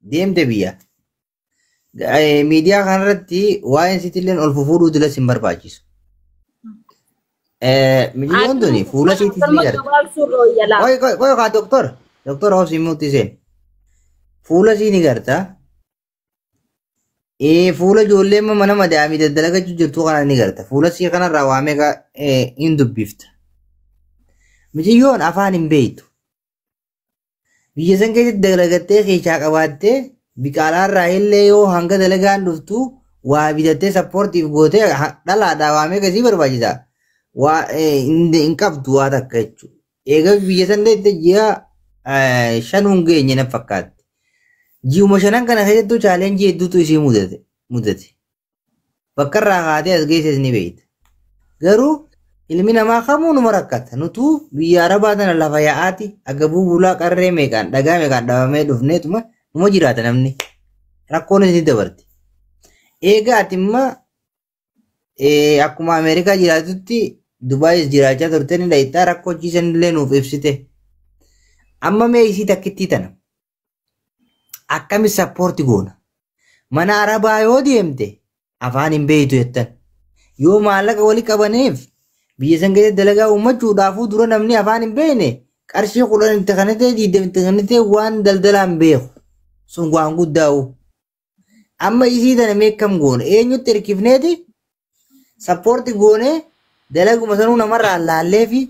Deemte biyya. Miidiyaa kanarratti waa'een sitilleen ol fufuudhuu dilas hin barbaachisu. Miidiyaan tuni fuula siitis ni garta. Qoy qoy qoy kaa doktor. Doktor hoos himuutti seen. Fuula sii ni garta. Fuula ijoollee mana madaamii daddalagachuu jirtu kana ni garta. Fuula sii kanarraa waa meeqa hin dubbifta. Miciyyoon afaan hin beektu. Biyya san keessatti dalagattee keessaa qabaattee biqaalaarraa illee yoo hanga dalagaan dhuftu waa bitattee sappoortiif gootee dhalaadhaa waa meeqa sii barbaachisa. Waa hin qabdu waa takka jechuudha. Egaa biyya san deemte ji'a 5 geenye na fakkaatti. Ji'uma 5 kana keessattuu chaalenjii hedduutu isii mudate. Bakka irraa kaatee as geesses ni beekta. Garuu ilmi namaa kamuu numa rakkata. Nutuu biyya Arabaa tana lafa yaa'aati agabuu bulaa qarree meeqaan dhagaa meeqaan dhabamee dhufneetuma numa jiraata namni. Rakkoonis ni dabarti. Egaa ati immoo akkuma Ameerikaa jiraatutti Dubaayis jiraachaa turte ni dhayittaa rakkoo hojii illee nuuf ibsite. Amma mee isii takkittii tana akkami sappoorti goona? Mana Arabaa yoo deemte afaan hin beektu jettan. Yoo maallaqa walii qabaniif biyya san keessatti dalagaa uummachuudhaafuu dura namni afaan hin beekne qarshii 10 itti kanatee 20 itti kanatee waan daldalaan beeku sun waan guddaa'u. Amma isii tana mee akkam goona? Eenyutti hirkifneeti sappoorti goonee dalaguma sanuu namarraa laallee fi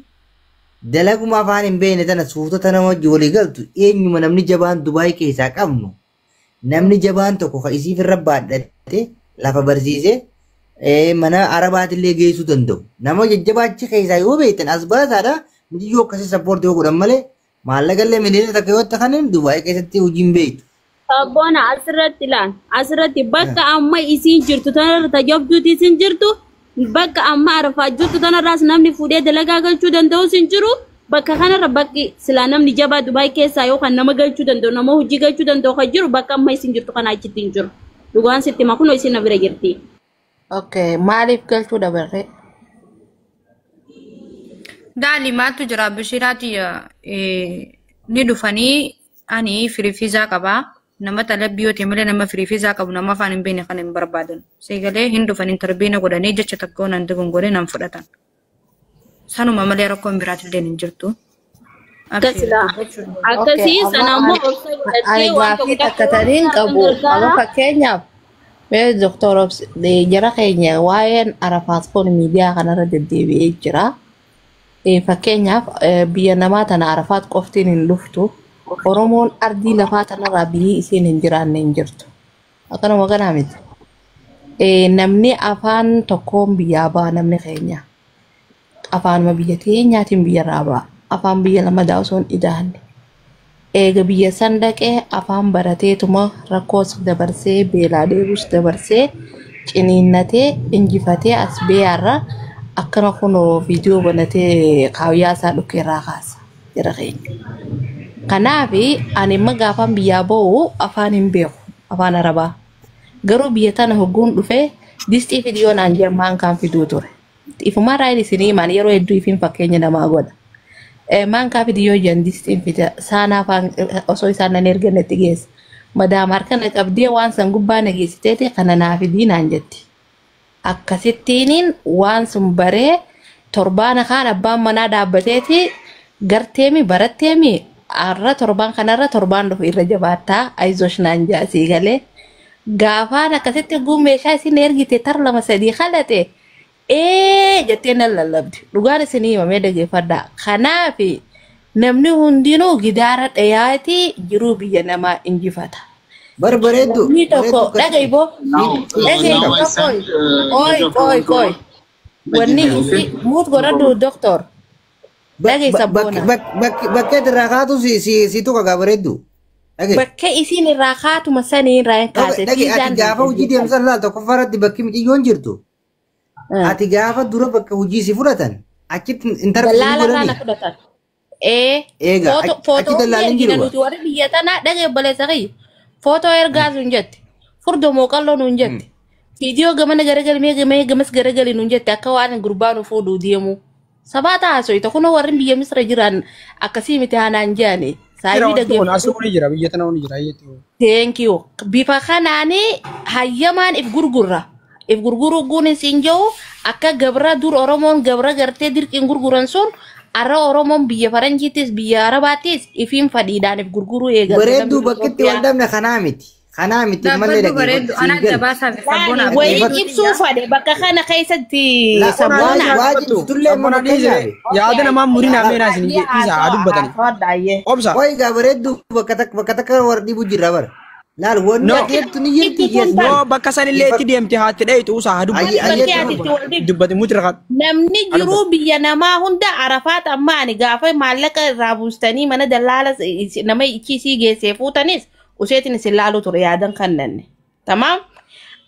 dalaguma afaan hin beekne tana suutota nama wajji walii galtu eenyuma namni jabaan Dubaay keessaa qabnu namni jabaan tokko ka isiif irra baadhate lafa barsiisee mana Arabaatillee geessuu danda'u. Nama jajjabaachi keessaa yoo beektan as baasaadha miti yoo akkasii sappoortii yoo godhan malee maallaqallee miliyoona takka yoo ta'an Dubaay keessatti hojii hin beektu. Sabboona asirratti ilaal. Asirratti bakka amma isiin jirtu tanarra tajabduuti isiin jirtu bakka amma arfaa jirtu tanarraas namni fuudhee dalagaa galchuu danda'us hin jiru. Bakka kanarra bakki silaa namni jabaa Dubaay keessaa yookaan nama galchuu danda'u nama hojii galchuu danda'u kan jiru bakka amma isiin jirtu kana achitti hin jiru. Dhugaan sitti hima kunoo isiin na bira jirti. Okay, maaliif galchuu dabarree? Daali maaltu jira Bashiraati ni dhufanii ani firifiizaa qabaa. Nama talabbii yoo ta'e malee nama firifiizaa qabu nama afaan hin beekne kan hin barbaadan. Seegalee hin dhufan intarbiina godhanii jecha takka waan dogongoree nan fudhatan. Sanuma malee rakkoon biraatillee hin jirtu. Akkasii sana immoo obsa Ani godhattee waan gaaffii tokko takka taniin qabu. Amma fakkeenyaaf mee Doktor jara keenya waa'een Arafaat kun miidiyaa kanarra deddeebi'ee jira. Fakkeenyaaf biyya namaa tana Arafaat qoftiin hin dhuftu. Oromoon ardii lafaa tanarraa biyyi isiin hin jiraanne hin jirtu. Akkanuma kanaa miti. Namni afaan tokkoon biyyaa ba'a namni keenya. Afaanuma biyya teenyaatiin biyyarraa ba'a. Afaan biyya lamadaa osoo hin idaanne. Eega biyya san dhaqee afaan barateetuma rakkoos dabarsee beelaa dheebuus dabarsee ciniinnatee injifatee as beeyarra akkana kunoo viidiyoo banatee kaawyaa isaa dhukkeerraa kaasa jara keenya. Kanaaf ani imma gaafaan biyyaa ba'u afaan hin beeku afaan Arabaa. Garuu biyya tana hogguun dhufee distii fidiyoo naan jedhan kaan fiduu ture. Ifumaa raayil isinii himaan yeroo hedduu ifiin fakkeenya namaa godha. Maankaa fidiyoo jedhan distiin fida saanaa afaan osoo isaan nan ergannetti geessa. Madaam harka na qabdee waan san gubbaa na geessiteeti kana naa fidii naan jetti. Akkasittiiniin waan sun baree torbaana kaan abbaan manaa dhaabbateeti garteemi baratteemi har'a torbaan kanarra torbaan dhufu irra jabaattaa ayizosh naan jaasii galee. Gaafaan akkasitti guun meeshaa isin ergite tar 2 3 kalate jettee nan lallabdi. Dhugaan isinii himamee dhageeffadhaa. Kanaaf namni hundinuu gidaara dhayaati jiruu biyya namaa injifata. Barbareeddu. Namni tokko dhaga'i boo. Dhaga'i tokko. Oi oi oi. Wanni isi muut godhadhu doktor. Dhaga'i sabboona. Bakka irraa kaatu si tuqa gaa bareeddu. Bakka isiin irraa kaatuma sanii irraa hin kaase. Dhaga'i ati gaafa hojii deemsan laal tokkoffaa irratti bakki miciyyoon jirtu. Ati gaafa dura bakka hojii si fudhatan achitti intarviiyuu Dallaala irraa na godhanii. fudhatan. Egaa achi dallaalli hin jiru. Nuti warri biyya tanaa dhaga'i obboleessa kiyya. Footoo ergaa sun jetti. Furdoo mooqalloo nuun jetti. Viidiyoo gamana garagalmee gamee gamas garagali nuun jetti akka waan gurbaa nu fuudhuu deemu. Sabaa taasoo kunoo warri biyya Misra jiran akkasii miti aanaan jedhani. Saayibii dhaggeeffadhu. Asuu ni jira biyya tana ni jira. Thank you. Bifa kanaani hayyamaan if gurgurra. If gurguruu guun siin jiru akka gabra dur Oromoon gabra gartee dirqiin gurguran sun arra Oromoon biyya Faranjiittis biyya Arabaattis ifiin fadhiidhaan if gurguruu eegalte. Bareedduu bakki itti wal dhabne kanaa miti. Kanaa miti mallee Dhaabbadhu bareeddu ana dhaggeeffadhu. dabaasaa fi sabboonaa. Wayii ibsuu fadhe bakka kana keessatti sabboonaa. Waa jibsitullee immoo fakkeenyaaf. Yaada namaa murinaa meenaa isin dhiisaa haa dubbatani. Obsa. Qoy gaa bareedduu bakka takka warra dhibu jirra bara. Laal wanni adeemtu ni jirti yes. No bakka sanillee itti deemte haatti dhayitu usaa haa dubbatu. Dubbati muti rakat. Namni jiruu biyya namaa hunda Arafaat amma ani gaafa maallaqa irraa buustanii mana dallaala nama ichi geessee fuutanis useetiin isin laaluu ture yaadan kannanne. Tamaam.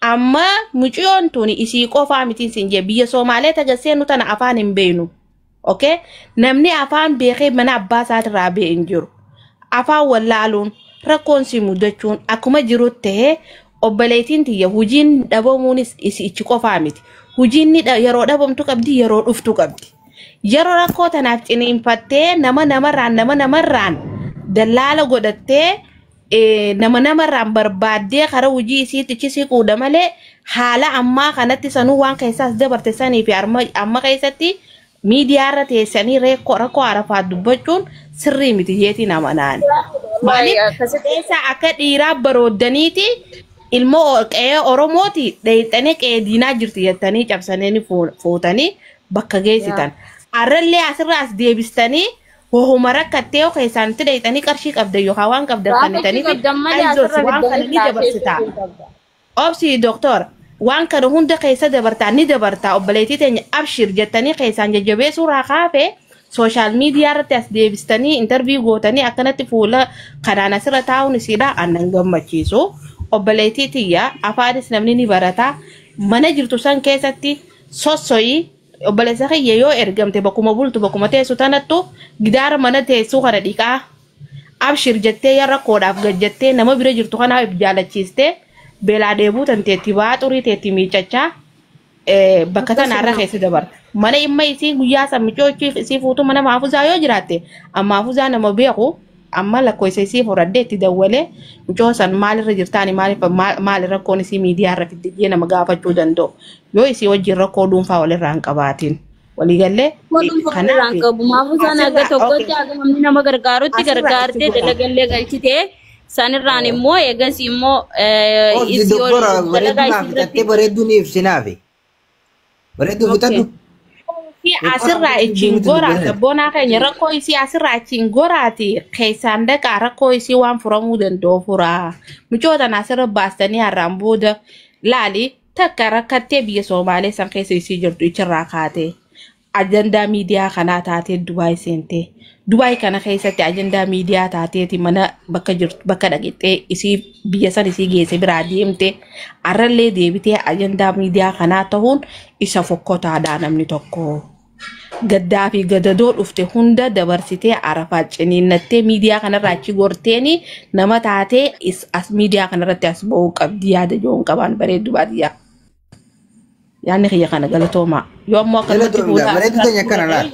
Amma mucayyoon tuni isii qofaa miti isin jee biyya Somaalee tagassee nu tana afaan hin beeknu. Okay? Namni afaan beekee mana abbaa isaatirraa ba'e hin jiru. Afaan wallaaluun rakkoon si mudachuun akkuma jiru ta'ee obboleettiin tiyya hojiin dhabamuunis ichi qofaa miti. Hojiin yeroo dhabamtu qabdi yeroo dhuftu qabdi. Yeroo rakkoo tanaaf ciniinfattee nama namarraan dallaala godhattee nama namarraan barbaaddee karaa hojii isiitti ichi siquudha malee haala ammaa kanatti sanuu waan keessaas dabarte sanii fi amma keessatti miidiyaarra teessanii rakkoo Arafaat dubbachuun sirrii miti jeetiin amanaan. Maaliif keessa akka dhiiraa barooddaniiti ilmoo qe'ee Oromooti dheeyxanii qe'ee diinaa jirti jettanii cabsanii fuutanii bakka geessitan. Arrallee asirraa as deebistanii hohuma rakkattee keessaanitti dheeyxanii qarshii qabdan yookaan waan qabdan kannitanii waan kana ni dabarsita. Obsi doktor waan kana hunda keessa dabartaa ni dabartaa obboleettii teenya abshir jettanii keessaan jajjabeessuu irraa kaafee sooshaal miidiyaa irratti as deebistanii intarvii gootanii akkanatti fuula kanaan asirra taa'uun isiidha aannan gammachiisu. Obboleettii tiyya afaanis namni ni barata. Mana jirtu san keessatti sosso'ii obboleessa kiyya yoo ergamte bakkuma bultu bakkuma teessu tanattu gidaara mana teessuu kana dhiqaa abshir jettee yaa rakkoodhaaf gad jettee nama bira jirtu kanaaf jaalachiistee beelaa dheebuu tan teetti ba'aa xurii teetti miicachaa bakka tanaarra keessa dabarta. Mana imma isii guyyaa san miicoochiif isii fuutu mana maafuzaa yoo jiraatte maafuzaa nama beeku amma lakkoofsa isii fudhadhee itti dawwalee micoo san maalirra jirtaani maal rakkoon isii miidiyaarra fiddee nama gaafachuu danda'u yoo isii wajjin rakkoo dhuunfaa walirraa hin qabaatin. Waliigallee kanaaf qabu maafuzaan aga tokkotti aga namni nama gargaarutti gargaartee dalagallee galchitee sanirraan immoo eegas immoo isii dalagaa isii bareedduu ni ibsinaafi. Bareedduu fitadhu. Asirraa ittiin goraa sabboonaa keenya rakkoo isii asirraa ittiin goraati keessaan dhaqaa rakkoo isii waan furamuu danda'u furaa. Michootan asirra baastanii har'aan booda laali takka rakkattee biyya Somaalee san keessa isii jirtu ichirraa kaatee ajandaa miidiyaa kanaa taatee Dubaay seentee Dubaay kana keessatti ajandaa miidiyaa taateeti mana bakka jirtu bakka dhaqixxee isii biyya san isii geesse biraa deemte arrallee deebitee ajandaa miidiyaa kanaa ta'uun isa fokkotaadhaa namni tokko. Gaddaa fi gadadoo dhufte hunda dabarsitee Arafaat ciniinnattee miidiyaa kanarraa achi gorteeni nama taatee as miidiyaa kanarratti as ba'uu qabdi yaada joon qabaan bareedduu baadiyyaa. Yaadni kiyya kana galatoomaa. Yoo ammoo akkanumatti Bareedduu teenya akkana laal.